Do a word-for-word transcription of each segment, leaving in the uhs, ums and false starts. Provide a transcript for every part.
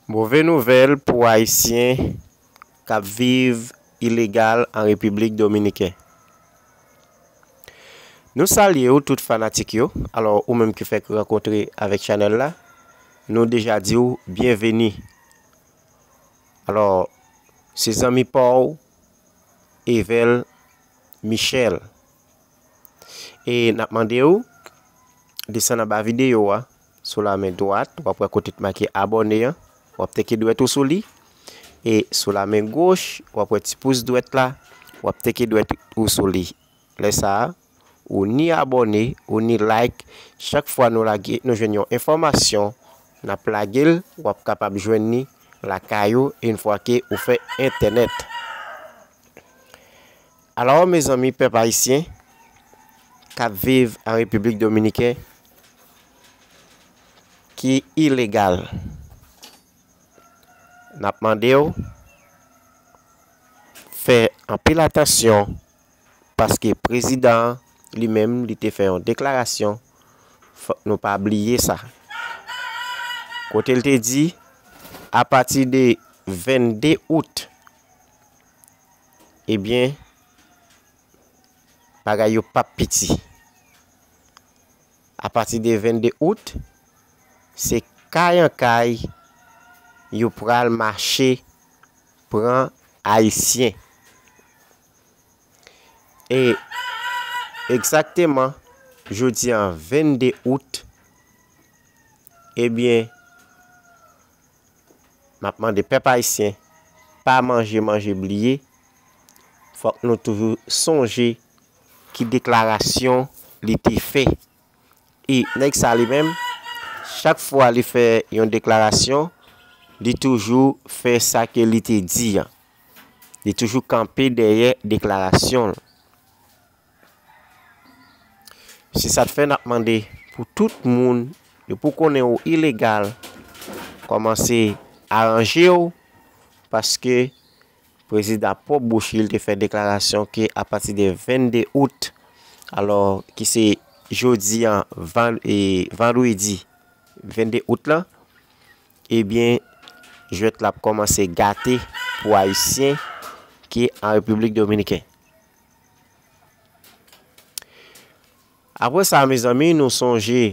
Move nouvèl pou Ayisyen k ap viv ilegal an Repiblik Dominiken. Nou salye w tout fanatik yo. Alò, ou menm ki fèk rankontre avèk chanèl la, nou deja di w byenveni. Alò, se zanmi pa w, Evel Michel. E n ap mande w, desann anba videyo a, sou la men dwat, w ap wè kote t make abòne an, w ap teke dwèt ou sou li. E sou la men goch, w ap wè ti pous dwèt la, w ap teke dwèt ou sou li. Lè sa a, ou ni abòne, ou ni like. Chak fwa nou lage, nou jwenn yon enfòmasyon, n ap lage l, w ap kapab jwenn li lakay ou, yon fwa ke ou fè entènèt. Alò, mezanmi, pèp ayisyen k ap viv an Repiblik Dominiken ki ilegal, n ap mande w fè anpil atansyon, paske prezidan an li menm, li te fè yon deklarasyon, fòk nou pa bliye sa. Kote l te di, apati de vennde out, ebyen, bagay yo p ap piti. Apati de vennde out, se kay an kay yo pral mache pran Ayisyen. E egzakteman, jodi a vennde out, ebyen, m ap mande pèp ayisyen, pa manje manje bliye, fòk nou toujou sonje ki deklarasyon li te fè. E nèg sa li menm, chak fwa li fè yon deklarasyon, li toujou fè sa ke li te di an. Li toujou kanpe dèyè deklarasyon l. Se sa k fè n ap mande pou tout moun, depi w konnen w ilegal, kòmanse aranje w, paske prezidan pwòp bouch li, li te fè deklarasyon ke apati de vennde out, alò ki se jodi an, van-, e, vandredi vennde out lan, ebyen, jwèt la ap kòmanse gate pou Ayisyen ki an Repiblik Dominiken. Apre sa, mezanmi, nou sonje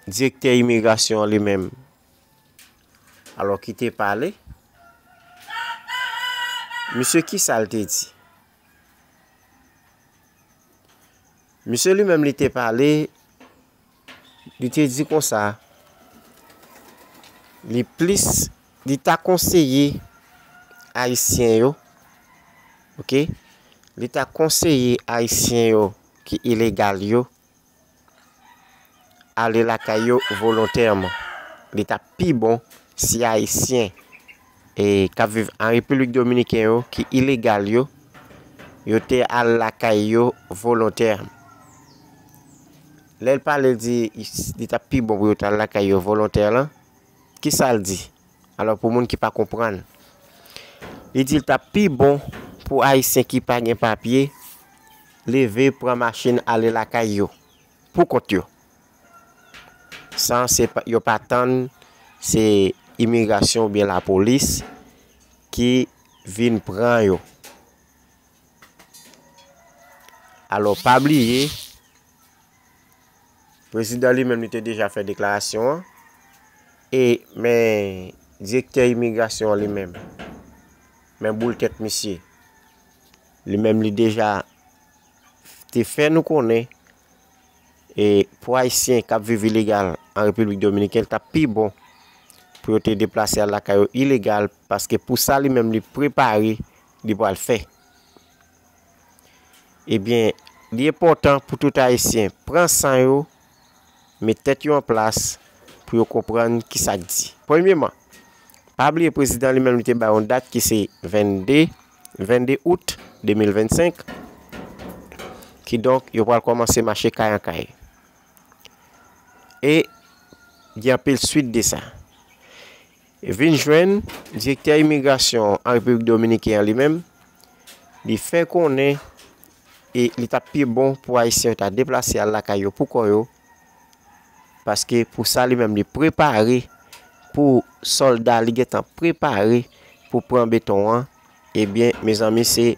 direktè imigrasyon an li menm, alò ki te pale, misye ki sa l te di? Misye li menm li te pale, li te di konsa, li plis, li ta konseye Ayisyen yo, oke? Li ta konseye Ayisyen yo ki ilegal yo ale lakay yo volontèman. Li t ap pi bon si Ayisyen, e, k ap viv an Repiblik Dominiken yo, ki ilegal yo, yo te al lakay yo volontè. Lè l pale, l di li t ap pi bon pou yo t al lakay yo volontè lan, ki sa l di? Alò, pou moun ki pa konprann, li di l t ap pi bon pou Ayisyen ki pa gen papye leve pran machin ale lakay yo pou kont yo, san se pa, yo pa tann se imigrasyon oubyen lapolis ki vin pran yo. Alò, pa bliye, prezidan li menm li te deja fè deklarasyon an. E men direktè imigrasyon an li menm, men boul tèt misye. Li menm li deja te fè nou konnen, e pou Ayisyen k ap viv ilegal an Repiblik Dominiken, li t ap pi bon pou yo te deplase al lakay yo ilegal, paske pou sa li menm li prepare, li pral fè. Ebyen, li enpòtan pou tout Ayisyen pran san yo, met tèt yo an plas pou yo konprann ki sa k di. Premyeman, pa bliye prezidan li menm li te bay yon dat ki se vennde, vennde out de mil vennsenk. Kidonk, yo pral kòmanse mache kay an kay. E gen anpil swit de sa. Vin jwenn direktè imigrasyon an Repiblik Dominiken an li menm, li fè konnen e li t ap pi bon pou Ayisyen yo ta deplase al lakay yo pou kò yo, paske pou sa li menm li prepare, pou sòlda li gentan prepare pou pran beton an, ebyen, mezanmi, se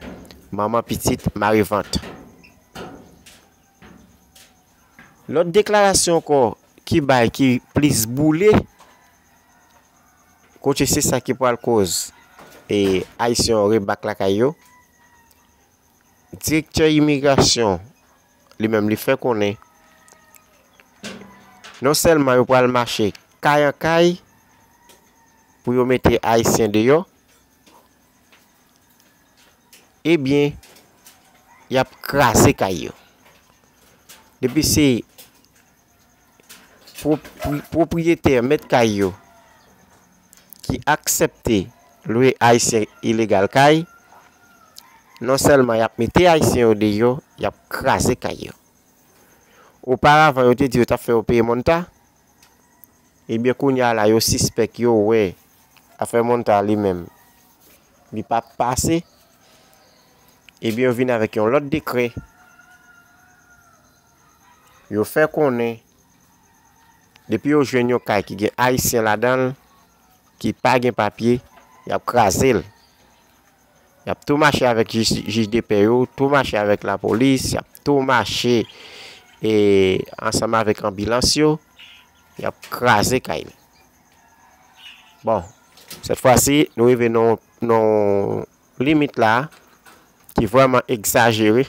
manman pitit mare vant. Lòt deklarasyon ankò ki bay ki plis boule, kote se sa ki pral koz e Ayisyen yo rebak lakay yo. Direktè imigrasyon li menm li fè konnen non sèlman yo pral mache kay an kay pou yo mete Ayisyen deyò, ebyen, y ap kraze kay yo. Depi se pwopri- pwopriyetè, mèt kay yo ki aksepte lwe Ayisyen ilegal kay, non sèlman y ap mete Ayisyen yo deyò, y ap kraze kay yo. Oparavan, yo te di yo t ap fè yo peye mòn ta. Ebyen, kounye a la, yo sispèk, yo wè afè mòn ta li menm, li p ap pase. Ebyen, yo vin avèk yon lòt dekrè. Yo fè konnen, depi yo jwenn yon kay ki gen Ayisyen ladan l, ki pa gen papye, y ap kraze l. Y ap tou mache avèk jij, jij de pè yo, tou mache avèk lapolis, y ap tou mache e, ansanm avèk anbilans yo, y ap kraze kay li. Bon, sèt fwa si, nou rive nan, nan limit la ki vrèman egzajere.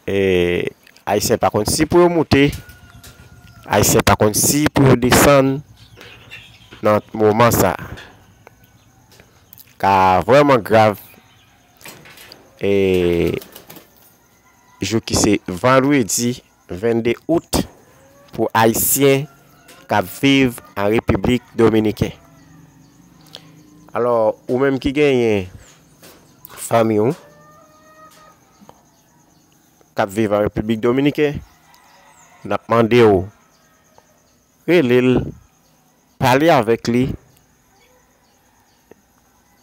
E, Ayisyen pa konn si pou yo moute, Ayisyen pa konn si pou yo desann nan moman sa. Ka vrèman grav. E, jou ki se vandredi vennde out pou Ayisyen k ap viv an Repiblik Dominiken. Alò, ou menm ki genyen fanmi w k ap viv an Repiblik Dominiken, n ap mande w rele l, pale avèk li,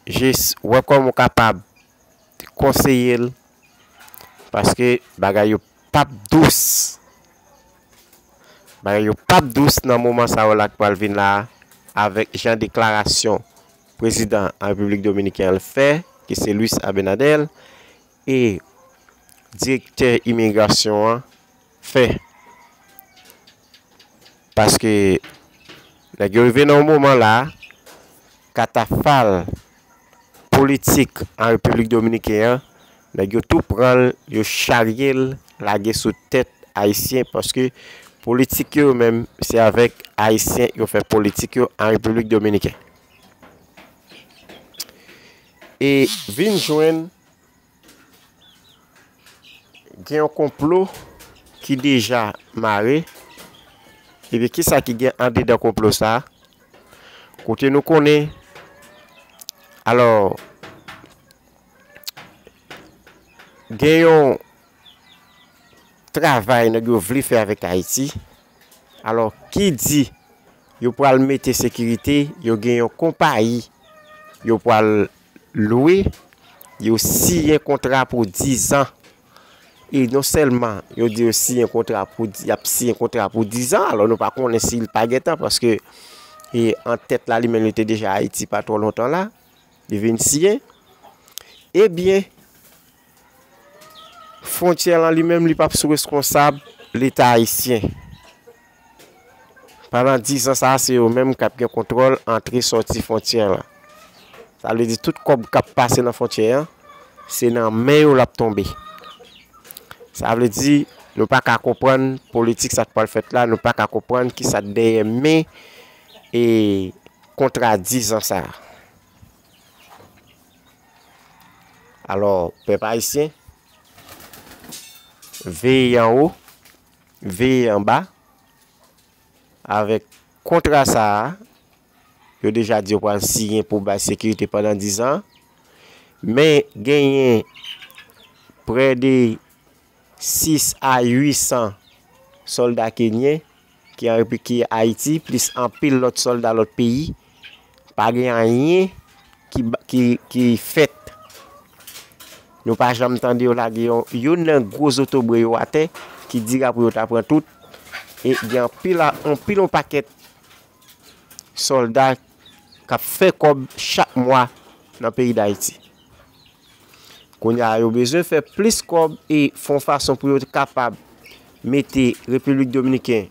jis wè kòman w kapab konseye l, paske bagay yo p ap dous. Bagay yo p ap dous nan moman sa yo la k pral vin la a, avèk jan deklarasyon prezidan an Repiblik Dominiken an fè, ki se Luis Abinader, e direktè imigrasyon an fè. Paske nèg yo rive nan yon moman la, katafal politik an Repiblik Dominiken an, nèg yo tou pran l, yo charye l, lage sou tèt Ayisyen, paske politik yo menm, se avèk Ayisyen yo fè politik yo an Repiblik Dominiken. E vin jwenn gen yon konplo ki deja mare. Ebyen, kisa ki gen andedan konplo sa a? Kote nou konnen, alò, gen yon travay nèg yo vle fè avèk Ayiti. Alò, ki di yo pral mete sekirite, yo gen yon konpayi yo pral lwe, yo siyen kontra pou dizan. E non sèlman yo di yo siyen kontra pou, y ap siyen kontra pou dizan, alò nou pa konnen si l pa gentan, paske e an tèt la li menm li te deja Ayiti pa twò lontan la, li vin siyen. Ebyen, fwontyè lan li menm li p ap sou reskonsab Leta ayisyen. Pandan dizan sa a, se yo menm k ap gen kontwòl antre sòti fwontyè lan. Sa vle di tout kòb k ap pase nan fwontyè an, se nan men yo l ap tonbe. Sa vle di, nou pa ka konprann politik sa k pral fèt la, nou pa ka konprann kisa k dèyè men e kontra dizan sa a. Alò, pèp ayisyen, veye anwo, veye anba, avèk kontra sa a, yo deja di yo pral siyen pou bay sekirite pandan dizan, men genyen prè de sis a uit san sòlda kenyen ki an Repi-, ki Ayiti, plis anpil lòt sòlda lòt peyi, pa gen anyen ki ba-, ki, ki fèt. Nou pa janm tande yo lage yon, youn nan gwo zotobre yo atè ki dira pou yo ta pran tout. E gen anpil, anpil yon pakèt sòlda k ap fè kòb chak mwa nan peyi Dayiti. Kounye a, yo bezwen fè plis kòb e fè yon fason pou yo kapab mete Repiblik Dominiken